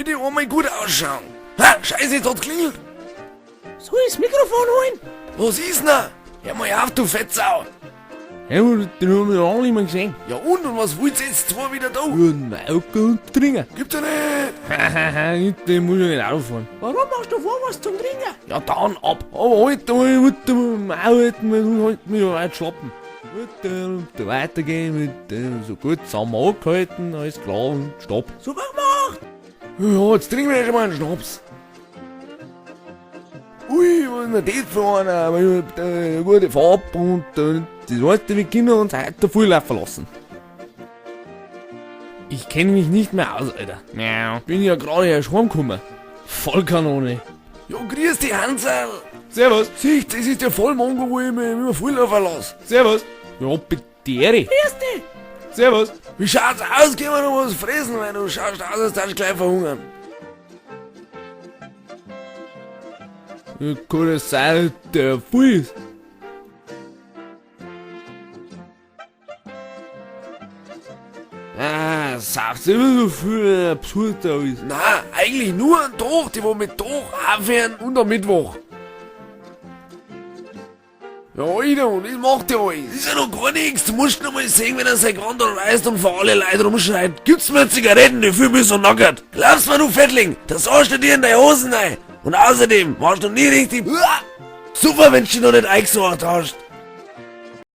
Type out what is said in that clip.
bitte einmal gut ausschauen. Ha, Scheiße, jetzt hat's klingelt. Soll ich das Mikrofon holen? Was ist denn? Hör mal auf, du Fettsau. Ja, den haben wir lange nicht mehr gesehen. Ja und was wollt ihr jetzt zwei wieder da? Ja, einen Alkohol und trinken. Gibt's ja nicht. Hahaha, den muss ich nicht Auto fahren. Warum hast du vor was zum Trinken? Ja, dann ab. Aber halt, halt, halt, halt, halt, halt, schlappen. Und weitergehen, mit, so gut zusammen angehalten, alles klar und stopp. Super gemacht! Ja, jetzt trinken wir schon mal einen Schnaps. Ui, was ist denn das für einer? Eine gute Farbe und das heißt, wir können uns heute voll laufen lassen. Ich kenne mich nicht mehr aus, Alter. Miau. Bin ja gerade erst heimgekommen. Vollkanone. Ja, grüß dich, Hansel. Servus. Siehst, das ist der Vollmongo, wo ich mich immer voll laufen lasse. Servus. Ja, bitte. Grüß dich! Servus. Wie schaut's aus? Gehen wir noch was fressen, weil du schaust aus, als würdest du gleich verhungern. Ja, kann das sein, dass der voll ist? Ah, sauft immer so viel absurd da ist. Na, eigentlich nur ein Tag, die wo mit Tag aufhören und am Mittwoch. Ja, Alter, und das macht ja alles. Das ist ja noch gar nichts. Du musst noch mal sehen, wenn er sein Gewand reißt und vor alle Leute rumschreit. Gibt's mir Zigaretten, ich fühl mich so nackert. Glaubst mir, du Fettling, das saust du dir in deine Hosen rein. Und außerdem warst du nie richtig super, wenn du dich noch nicht eingesucht hast.